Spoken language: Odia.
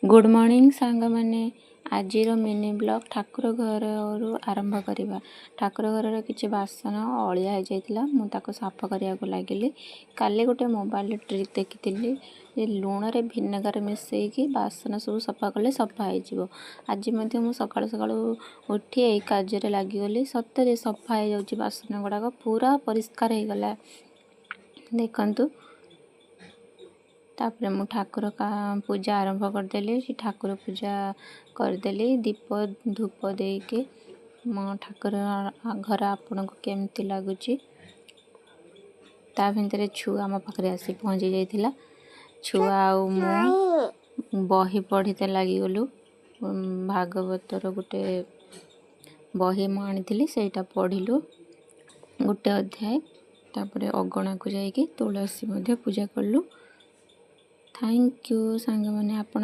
ଗୁଡ଼୍ ମର୍ଣ୍ଣିଂ ସାଙ୍ଗମାନେ। ଆଜିର ମିନି ବ୍ଲଗ୍ ଠାକୁର ଘରରୁ ଆରମ୍ଭ କରିବା। ଠାକୁର ଘରର କିଛି ବାସନ ଅଳିଆ ହେଇଯାଇଥିଲା, ମୁଁ ତାକୁ ସଫା କରିବାକୁ ଲାଗିଲି। କାଲି ଗୋଟେ ମୋବାଇଲରେ ଟ୍ରିକ୍ ଦେଖିଥିଲି ଯେ ଲୁଣରେ ଭିନେଗାର ମିଶାଇକି ବାସନ ସବୁ ସଫା କଲେ ସଫା ହେଇଯିବ। ଆଜି ମଧ୍ୟ ମୁଁ ସକାଳୁ ସକାଳୁ ଉଠି ଏଇ କାର୍ଯ୍ୟରେ ଲାଗିଗଲି। ସତରେ ସଫା ହେଇଯାଉଛି, ବାସନ ଗୁଡ଼ାକ ପୁରା ପରିଷ୍କାର ହେଇଗଲା, ଦେଖନ୍ତୁ। ତାପରେ ମୁଁ ଠାକୁର ପୂଜା ଆରମ୍ଭ କରିଦେଲି। ସେ ଠାକୁର ପୂଜା କରିଦେଲି ଦୀପ ଧୂପ ଦେଇକି। ମୋ ଠାକୁର ଘର ଆପଣଙ୍କୁ କେମିତି ଲାଗୁଛି? ତା ଭିତରେ ଛୁଆ ଆମ ପାଖରେ ଆସି ପହଞ୍ଚି ଯାଇଥିଲା। ଛୁଆ ଆଉ ମୁଁ ବହି ପଢ଼ିତେ ଲାଗିଗଲୁ। ଭାଗବତର ଗୋଟେ ବହି ମୁଁ ଆଣିଥିଲି, ସେଇଟା ପଢ଼ିଲୁ ଗୋଟେ ଅଧ୍ୟାୟ। ତାପରେ ଅଗଣାକୁ ଯାଇକି ତୁଳସୀ ମଧ୍ୟ ପୂଜା କଲୁ। Thank you ସାଙ୍ଗମାନେ, ଆପଣ